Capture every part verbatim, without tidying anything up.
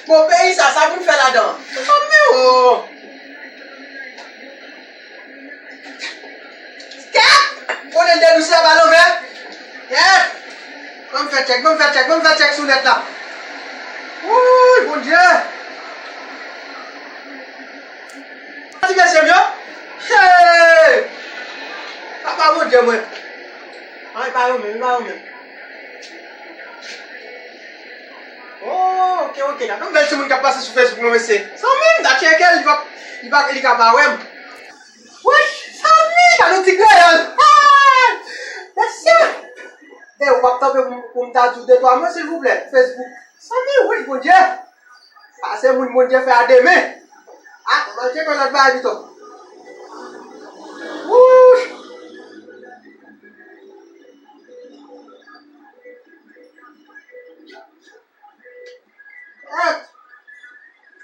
Bon peyi sa, sa pou n fè ladan? Mezanmi o! Kèt! Konnen de dous la pa lonbè. Kèt! Ban m fè tchèk, ban m fè tchèk, ban m fè tchèk sou nèt la. Wouy, Bondye! Ti mesye m yo. Hey! Papa Bondye mwen. Ay, pa yo menm, pa yo menm. Oh, ok, ok. Gade yon bèl timoun k ap pase sou Facebook, non, mesye. Zanmi m, ta tcheke l, li pa, li pa, li ka pa wè m. Wesh, zanmi, gade yon ti kreyòl. Ah! Mesye! Dayè, ou p ap tanpe pou m, pou m ta di w de twa mo, silvouplè? Facebook. Zanmi, wesh, Bondye! Pase moun Bondye fè a de men. Ah, mwen tcheke yon lòt bagay pito. Wouch! Kèt!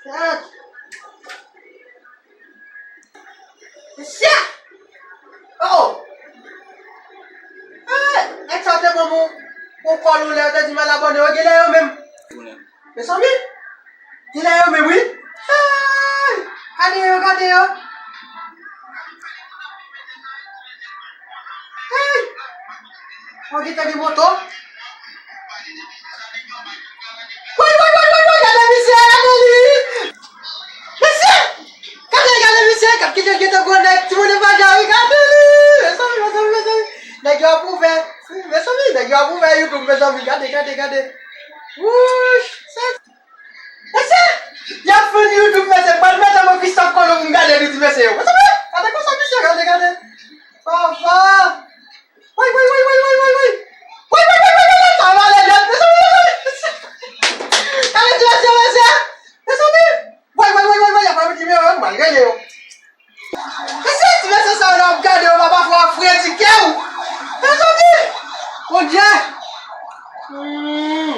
Kèt! Mesye! Oh! Hey! Nèg sa te ban m yon, yon kòl yon lè, yo te di m al abòne, yo genlè yo menm. Mezanmi! Genlè yo menm, wi! Hey! Gade yo, gade yo! Hey! Mwen gentan gen moto. Woy, woy, woy, woy, woy, gade misye, gade li! Mesye! Gade, gade misye, gade kite l gentan gwo nèg, timoun evanjari, gade li! Mezanmi, mezanmi, mezanmi. Nèg yo ap ouvè. Mezanmi, nèg yo ap ouvè YouTube, mezanmi. Gade, gade, gade. Wouch! Mesye! Y ap fann YouTube, mesye. Pral mete mwen Christophe Colomb pou m gade li di mesye yo. Mesye, gade konsa misye, gade, gade. Papa! Woy, woy, woy, woy, woy, woy, woy. Woy, woy, woy, woy, woy, woy. Sa va, lè dwèt, mesye, mesye. Gade ti mesye, mesye. Mesye, woy, woy, woy, woy, woy, y ap pran nimewo yo, m pral rele yo. Mesye, ti mesye sa yo, lè w ap gade yo, papa, fò w ap fredi kè w. Mezanmi! Bondye! Hmm.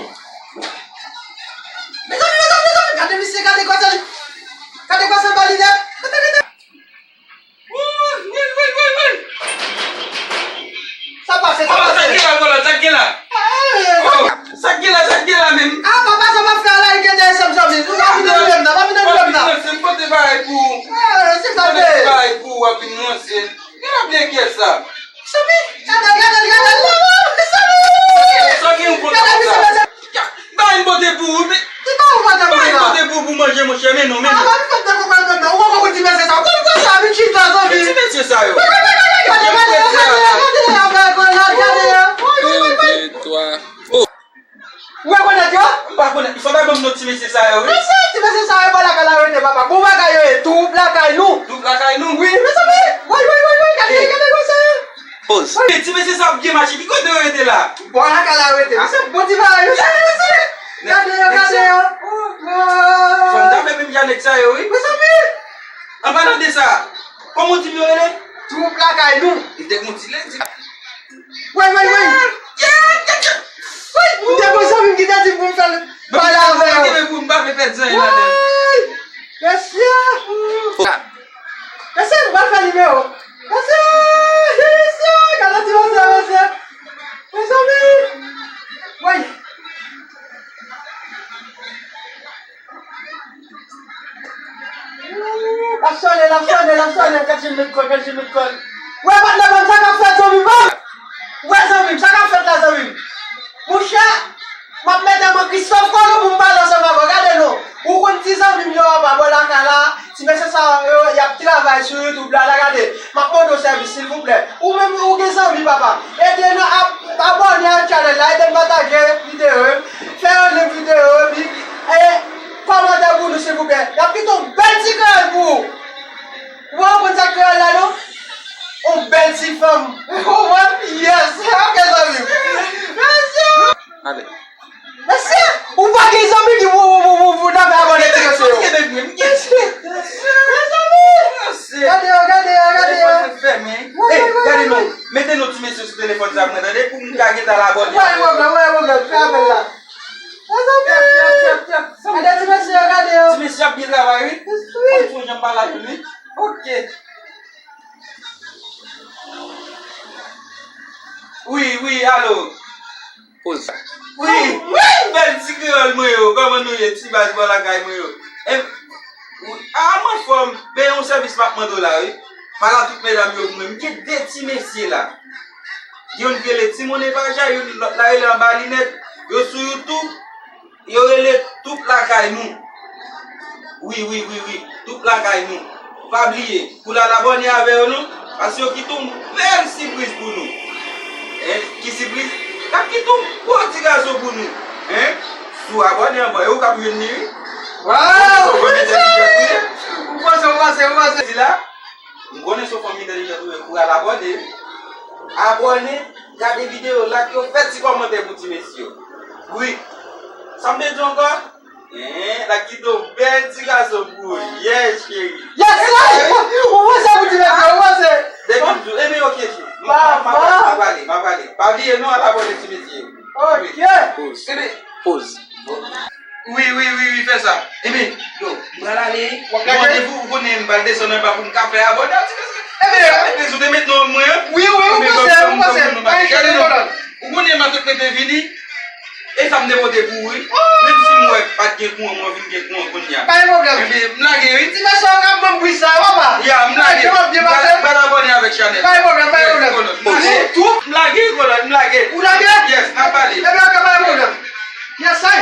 Mezanmi, mezanmi, mezanmi, gade misye, gade kòsè li. Gade kòsè ba li nèt. Gade, gade. Woy, woy, woy, woy, woy. Sa pase, sa pase. Sa k gen la, Kolòd, sa k gen la? Oh, sa k gen la, sa k gen la menm? Ah, papa, sa pa fè la, li gen de sèm, sèm. Nou pa vin nan dwèm nan, pa vin nan dwèm nan. Mwen pote bagay pou ou. Ah, se sa. Mwen pote bagay pou ou, w ap vin ranse. Gen la byen kè sa. Sèm, gade, gade, gade, gade, gade, sèm. Sa gen yon kontan sa. Bay m pote pou ou, men. Ki pa ou pote pou ou la? Bay m pote pou ou pou manje, monchè, men non, men non. Ah, pa pote pou mwen, men non. Ou pa konn ti mesye sa. Ou konn sa, vin chita, zanmi. Men ti mesye sa yo. Gade, gade, gade, gade, gade, gade, gade, gade, gade. Un, deux, trois. Oh. Ou rekonèt yo? M pa konnen. Fò bay ban m non ti mesye sa yo, wi. Mesye, ti mesye sa yo, bò lakay la yo rete, papa. Bon bagay yo ye. Twoup lakay nou. Twoup lakay nou? Wi, mezanmi. Woy, woy, woy, woy, gade, gade, gade sa yo. Poz. Ti mesye sa ap byen mache. Ki kote yo rete la? Bò lakay la yo rete. Mesye, bon ti bagay yo. Gade yo, gade yo. Fò m ta fè menm jan nèg sa yo, wi. Mezanmi. An palan de sa, kòman w di m yo rele? Twoup lakay nou. M te gon ti lè di. Woy, woy, woy. Woy, m te gon zanmi m ki te di m pou m fè l pale avè yo. Mwen pa vle, mwen pa vle pèdi anyen ladan l. Woy. Mesye! Mesye, m pral fè nimewo. Mesye! Mesye! Gade ti mesye, mesye! Mezanmi! Woy! L ap sonnen, l ap sonnen, l ap sonnen. Gad Jimmy Cole, gad Jimmy Cole. Wè, patnè pa m, sa k ap fèt, zanmi m? Wè, zanmi m, sa k ap fèt la, zanmi m? Monchè, m ap mete mwen Christophe Colomb pou m pale ansanm avè w. Gade non. Ou konn ti zanmi m yo anba bò lakay la, ti mesye sa yo, y ap travay sou YouTube la, la gade. M ap mande w sèvis, silvouplè. Ou menm, ou gen zanmi, papa. Ede nou ab-, abòne ak channel la, ede n pataje videyo yo, fè yon like videyo yo, epi, e, kòmante pou nou, silvouplè. Y ap kite yon bèl ti kreyòl pou ou. Ou pa konn sa kreyòl la, non? Yon bèl ti fanm. Ou konprann? Yes. Ok, zanmi m. Mesye! Ale. Mesye! Ou pa gen zanmi ki pou, pou, pou, pou, pou ta fè abòne ti mesye yo. Mesye! Mezanmi! Gade yo, gade yo, gade yo. Ey, gade non. Mete non ti mesye sou telefòn sa mwen, tande, pou m ka gentan al abòne. Wè, wè, wè, wè, fè apèl la. Mezanmi! Gade ti mesye yo, gade yo. Ti mesye ap byen travay, wi. Wi. Fò m sonje m pale avè l, wi. Ok. Wi, wi, alo. Poz. Wi, wi, bèl ti kreyòl mwen yo. Kòman nou ye, ti baz bò lakay mwen yo? Em, wi, a, m anfòm, men yon sèvis m ap mande w la, wi. Pale a tout medam yo pou mwen. M gen de ti mesye la. Youn ki rele Timoun Epaja, youn lòt la rele Anba Linèt. Yo sou YouTube, yo rele Tout Lakay Nou. Wi, wi, wi, wi. Tout Lakay Nou. Pa bliye, pou l al abòne avè yo non, paske yo kite yon bèl sipriz pou nou. Hein? Ki sipriz? Y ap kite yon gwo ti gason pou nou. Hein? Si w abòne anvan, e ou k ap jwenn li, wi. Waw! Ou konnen se yon fanm entèlijant ou ye? Ou panse, ou panse, ou panse. Di la, m konnen se yon fanm entèlijant ou ye, pou al abòne, wi. Abòne, gade videyo, like yo, fè ti kòmantè pou ti mesye yo. Wi. Sa m te di ankò? Hein, l ap kite yon bèl ti gason pou ou. Yes, cheri. Yes, cheri. Ou panse pou ti mesye, ou panse. Depi m di w, ebyen, ok, cheri. M, m, m, m, m ap ale, m ap ale. Pa bliye non, al abòne ti mesye. Ok. Poz. Poz. Wi, wi, wi, wi, fè sa. Ebyen, yo, m pral ale. W ap lage? Randevou, ou konnen m pral desann anba pou m ka fè abòne a ti mesye. Ebyen, ou te met non mwen, hein? Wi, wi, ou panse, ou panse. Pa gen non. Ou konnen m ap ret mete vini. E sa m te pote pou ou, wi. Menm si m wè pa t gen kouran, mwen vin gen kouran kounye a. Pa gen pwoblèm. Ebyen, m lage, wi. Ti mesye yo k ap ban m bri sa, papa. Ya, m lage. Yo ap byen pase. M pral abòne avèk chanèl. Pa gen pwoblèm, pa gen pwoblèm. Yes, kolòt. M lage. Tou, m lage, kolòt, m lage. Ou lage? Yes, n ap pale. Ebyen, ok, pa gen pwoblèm. Yes, I.